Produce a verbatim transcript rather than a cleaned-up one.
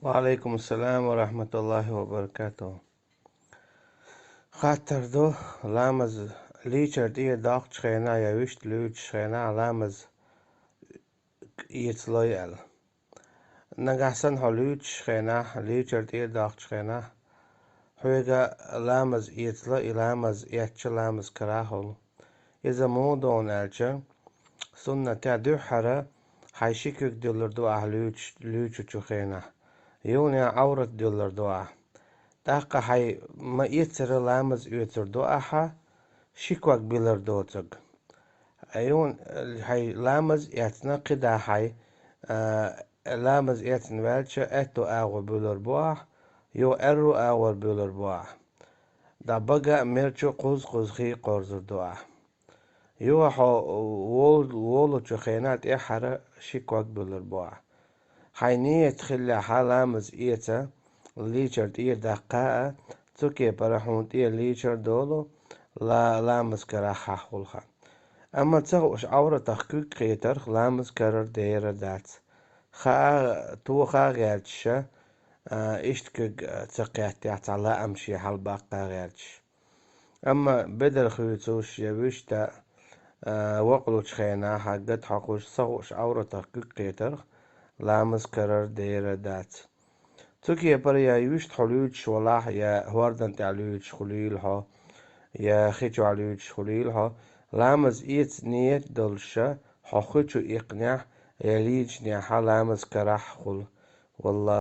Ва Ӏалайкум ассалам ва рахьматуллахӀи ва баракатухӀ. Хаттар ду: ламаз лийчар тӀера доккхучу хенахь я вуьшта луьйчу хенахь ламаз эцалой аьлла. Нагахь санна хьо луьйчу хенахь, лийчар тӀера доккхучу хенахь, хьоьга ламаз эцало, и ламаз эцча ламаз карахь хуьлу. Иза муха ду аьлча, суннатехь дуьххьара хьайн ши куьг дуьллур ду ахь луьйчу-, луьйчучу хенахь, юха Ӏаврат дуьллур ду ахь. ТӀаккха хьайн ма-эццара ламаз оьцур ду ахьа, ши ког билар доцург. Юха хьайн ламаз эцна кхидӀа хьайн, а, ламаз эцна ваьлча, аьтту агӀор буьллур бу ахь, юха аьрру агӀор буьллур бу ахь. ДӀабага а, мерачу а кхузза-кхузза хий кхорзур ду ахь. Юха хьо вол-, волучу хенахь тӀаьххьара ши ког буьллур бу ахь. Хьайн нийят хиллехьа ламаз эца, лийчар тӀера даккха а, цу кепара хьуна тӀера лийчар долу ла-, ламаз карахь хьахь хуьлу хьан. Амма ца хууш Ӏавратах куьг кхетарх ламаз карара дера дац. Хаа, тоха а гӀерташ, а, иштта куьг ца кхеттехь, цхьа лаам шен хьалабаккха а гӀерташ. Амма бедар хуьйцуш я вуьшта, а, вакъалучу хенахь хьан гатахь хьокхуш ца хууш Ӏавратах куьг кхетарх ламаз карара дера дац. Цу кепара я вуьшта хьо луьйчуш валахь, я хӀордан тӀехь луьйчуш хуьлийла хьо, я хи чохь луьйчуш хуьлийла хьо, ламаз эца нийят долуша хьо хи чу иккхинехь, я лийчинехьа ламаз карахь хуьлу. Валла.